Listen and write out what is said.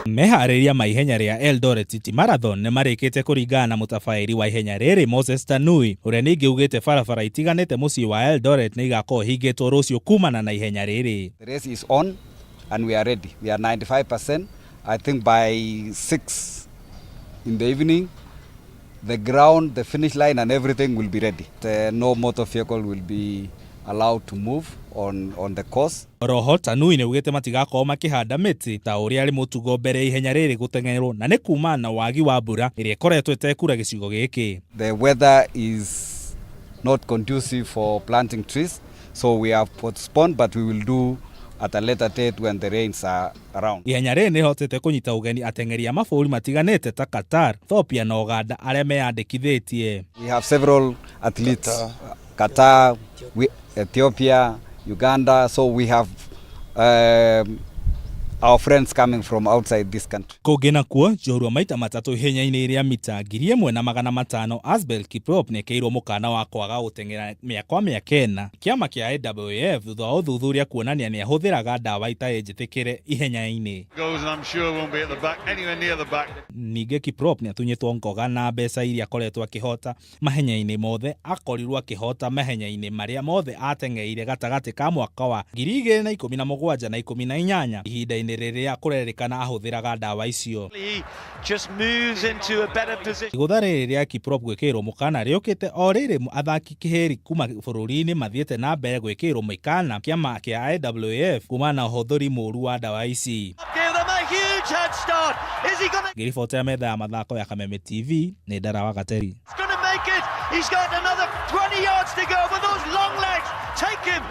Meharĩria ma ihenya rĩa Eldoret City Marathon nĩmarĩkĩte kũringana na mũtabarĩri wa ihenya rĩrĩ Moses Tanui, ũrĩa ningĩ ugĩte barabara itiganĩte mũciĩ wa Eldoret nĩ igakorwo ihingĩtwo rũciũ kumana na ihenya rĩrĩ. The race is on and we are ready. We are 95%. I think by 6 in the evening, the ground, the finish line and everything will be ready. No motor vehicle will be allowed to move on the course. Oroho Tanui nĩaugĩte matigakorwo makĩhanda mĩtĩ ta ũrĩa arĩ mũtugo mbere ya ihenya rĩrĩ gũteng'erwo na nĩ kumana na wagi wa mbura ĩrĩa ĩkoretwo ĩtekura gĩcigo gĩkĩ. The weather is not conducive for planting trees, so we have postponed, but we will do at a later date when the rains are around. Ihenya rĩrĩ nĩrĩhotete kũnyita ũgeni ateng'eri a mabũrũri matiganĩte ta Qatar, Ethiopia na Uganda arĩa meyandĩkithĩtie. We have several athletes, Qatar, Ethiopia, Uganda, so we have our friends coming from outside this country. Kũngĩ nakuo, njorua maita matatũ ihenya-inĩ rĩa mita 1500 Asbel Kiprop nĩekĩirwo mũkana wa kwaga gũteng'era mĩaka mĩaka ĩna kĩama kĩa IAAF thutha wa ũthuthuria kuonania nĩahũthĩraga ndawa itarĩ njĩtĩkĩre ihenya-inĩ. Goes and I'm sure won't be at the back, anywhere near the back. Ningĩ Kiprop nĩatunyĩtwo ngoga na mbeca iria akoretwo akĩhota mahenya-inĩ mothe, akorirwo akĩhota mahenya-inĩ marĩa mothe ateng'eire gatagatĩ ka mwaka wa 2017 na 18 ihinda-inĩ rĩrĩa kũrerĩkana ahũthĩraga ndawa icio. He just moves into a better position. Igũtha rĩrĩ rĩa Kiprop gwĩkĩrwo mũkana rĩũkĩte o rĩrĩ athaki kĩhĩri kuma bũrũri-inĩ mathiĩte na mbere gwĩkĩrwo mĩkana kĩama kĩa IAAF kumana na ũhũthĩri mũru wa ndawa ici. Give them a huge head start. Is he gonna, Ngĩribotera metha ya mathako ya Kameme TV nĩ Ndara wa Gateri. Gonna make it? He's got another 20 yards to go, but those long legs take him.